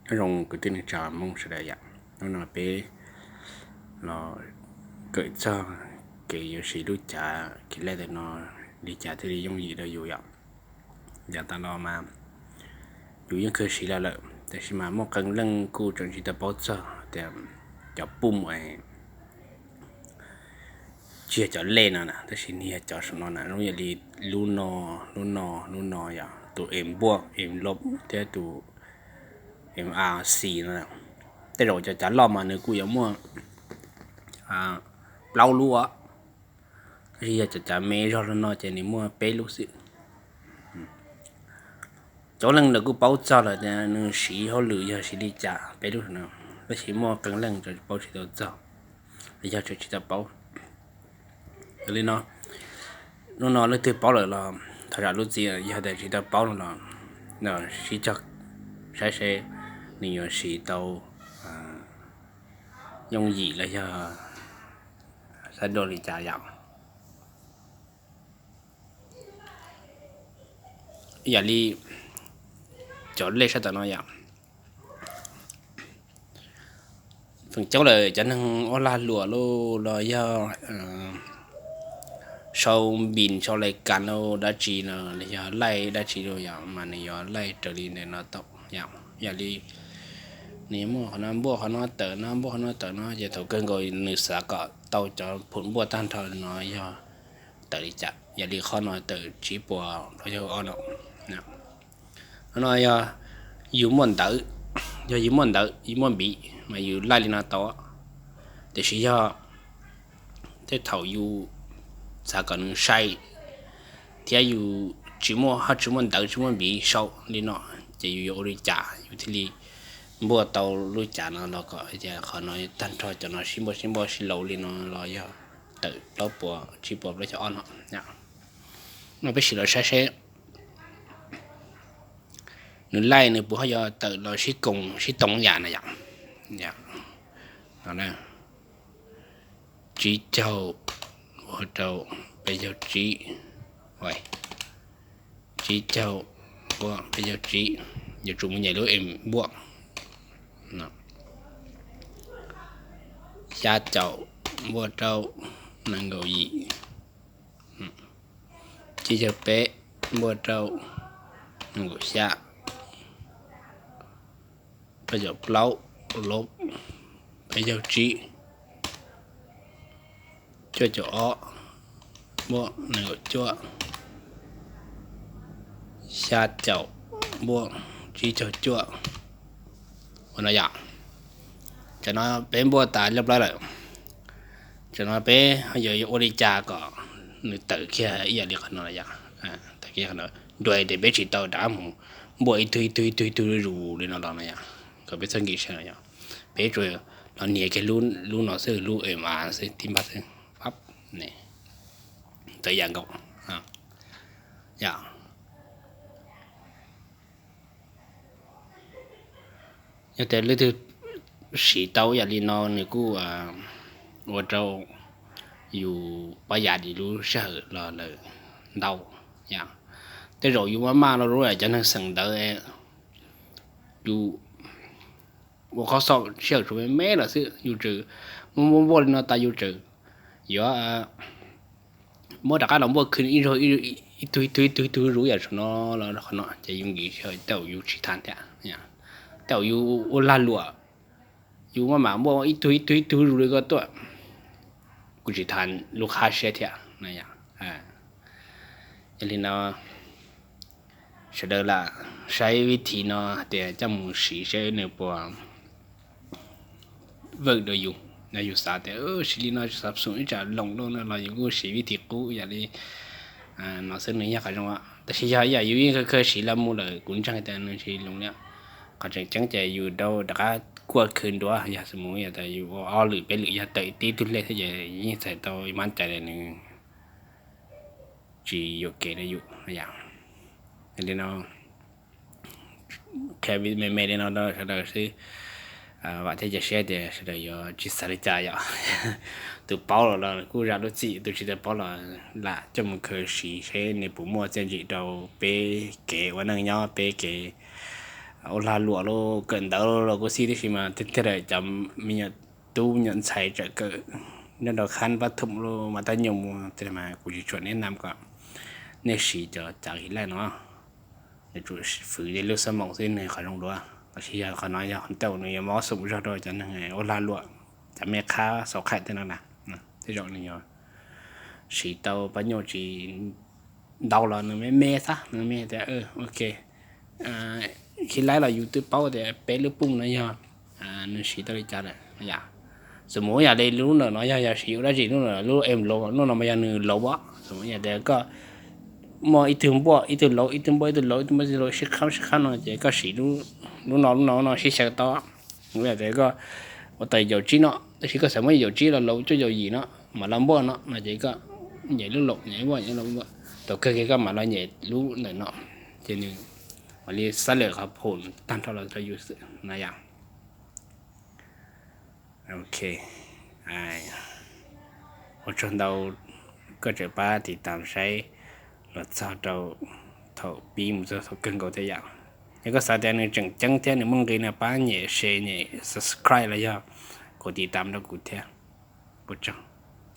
Nyob zoo kwv tij neej tsa Hmoob sawv daws yom, hnub no peb los kawm txog kev yuav siv lub cav Kev Lej ntawm no li cas thiaj li yooj yim rau yus yom. Yav tas los mas yus yeej khaws siv los lawm, tab sis mas muaj qee leej kuj tseem tsis tau paub txog tias cov pum tsis yog cov lej no na, tab sis nws yog cov saum no na, zoo yam li lub no, lub no, lub no yom, tus em npuaj, em loj thiab tus em a xi no. Tej zaum cov cav loj mas nws kuj yuav muaj plaub lub, tab sis yog cov cav me zog li no ces nws muaj peb lub xwb. Cov leej ntawd kuj paub txog lawm tias nws siv hauj lwm yog siv li cas peb lub no, tab sis muaj qee leej paub tsis tau txog, los yog tsis tau paub. Yog li no, hnub no leej twg paub lawm los thov zam lub txim, yog tias tsis tau paub no los sib cog saib seb nws yuav siv tau yooj yim los yog xav dua li cas yom. Yam li cov lej sab tom no yom, feem coob lawm cov neeg ua lag luam los yog sau npis sau lais kas los dab tsi no los yog laij dab tsi los yom, mas nws yuav laij raws li ntawm no tau. Yam li nws muaj qhov no npuaj qhov no tawm no npuaj qhov no tawm no ces thaum kawg nkaus nws xav kom tau cov phum npuaj tag nrho no yog tawm li cas. Yam li qhov no tawm tsib puas plaub caug ob no. No yog yus muaj ntawv, yog yus muaj ntawv yus muaj npiv mas yus laij li no tau. Tiam sis yog tej thaum yus xav kom nws sai thiab yus tsis muaj, ho tsis muaj ntawv tsis muaj npiv sau li no, ces yus yuav ua li cas yus thiaj li npuaj tau lub cav no los kom tias qhov no tag nrho cov no sib npuaj sib npuaj sib laus li no los yog tawm plaub puas tsib puas plaub caug ob no. No peb sim los saib seb nws laij nws puas ho yuav tawm los sib koom sib toom yam na yom. Tsib caug ua rau peb caug tsib, tsib caug ua peb caug tsib, yuav tsum mus nyem lub em npuaj. Xya caum npuaj rau nees nkaum yim, tsib caug peb npuaj rau nees nkaum xya, rau caum plaub lub peb caug tsib, cuaj caum ob npuaj nees nkaum cuaj, xya caum npuaj tsib caug cuaj. Ua no yom, cov no peb npuaj tas loj plab lawm. Cov no peb yuav ua li cas kom nws tawm kiag ib yam li qhov no yom. Tawm kiag qhov no, nruas tias peb tsis tau rov qab mus npuaj ib tug ib tug ib tug ib tug zus li no los no yom, kom peb txhob nkim sab no yom. Peb tsuas los nias kiag lub no xwb, lub em a xwb, tib npaj xwb, pab, tawm ib yam nkaus. Yog tias leej twg siv tau yam li no nws kuj ua rau yus pab yav dim lub sij hawm los lawm ntau. Tej zaum yus maj maj los rau cov neeg xeem ntawv, yus ua qhov xauj sij hawm tsuas me me los xwb, yus tseem muaj muaj npuaj li no tas yus tseem yuav muab rov qab los npuaj khwv ib zaug, ib tug ib tug ib tug zus yam saum no los qhov no ces yus nkim sij hawm tej zaum yus tsis thav thiab. Tej zaum yus ua lag luam, yus maj mam npuaj ib tug ib tug ib tug zus li ko tuaj, kuj tsis thav lub qab siab thiab. Yog li no sawv daws lam saib vib thim no tias coj mus siv seb nws puas vwm rau yus. Yog yus xav tias siv li no xav xum ib tsam loos lawm no los yus kuj siv vib thim qub yam li no xwb nws yog qhov zoo. Tab sis yog ib yam yus yeej khaws siv los mus lawm kuv ntseeg tias nws tsis loos li. Qhov tseem ceeb ces yus rau rov qab kuaj khwv nruab, yog xav mus yog tias yus ua ob lwm peb lwm yog tawm tib tug lej thiab ces yeej txhais tau mab cai nws tsis yuam kev rau yus. Yog li no, qhia me me li no rau sawv daws xwb. Vam thiab cia siab tias sawv daws yuav tsis xav li cas yom. Tus paub los los kuj zam lub txim, tus tsis tau paub los lam coj mus khaws siv seb nws puas muaj txiaj ntsig rau peb kev ua neej nyob, peb kev ua lag luam los kawm ntawv los kuj xij tib si mas tiag tiag cov me nyuam tub me nyuam ntxhais tseem kawm nyob rau khab pab thum los mas tab nyuam mus tiag mas kuv tsis tshua neb nam kom nej siv cov cav khi laij no, nws tsuas fwv tej lub xab moos xwb nws qhov zoo dua. Tab sis yog qhov no yog qhov ntau nws yuav mob xum zog rau cov neeg ua lag luam, cov me qhab xauv qhaim tej no na. Tej zaum nws yuav siv tau pab nyuj tsis ntau los nws me me xwb, nws me tias ok, khi laij los yus twb paub tias peb lub pum no yog nws siv tau li cas lawm yom. Xws mus yam li lub ntawm no yog yog siv ua dab tsi, lub ntawm lub em laus, lub no mas yog nws laus as. Xws mus yam tias koj muaj ib tug npuaj ib tug laus, ib tug npuaj ib tug laus, ib tug npuaj ib tug laus sib qhab sib qhab no ces koj siv lub no lub no lub no sib xyaw tau. Yam tias koj ua tau yaus tsib no tab sis koj xav muab yaus tsib los laus cuaj yaus yim no mam los npuaj no no ces koj nyem lub laus nyem npuaj nyem laus npuaj, thaum kawg kiag koj mam los nyem lub ntawm no, ces nws mam li xab lawm qhov phom tag nrho los rau yus xwb na yom. Ok, ua tsaug ntau koj tseem pab tiv tam saib los txog rau thaum pib mus txog thaum kawg nkaus thiab yom. Yog koj xav tias nws tseem ceeb thiab nws muaj nqi no pab nyem share nyem subscribe los yog kom tiv tam rau kuv thiab. Ua tsaug.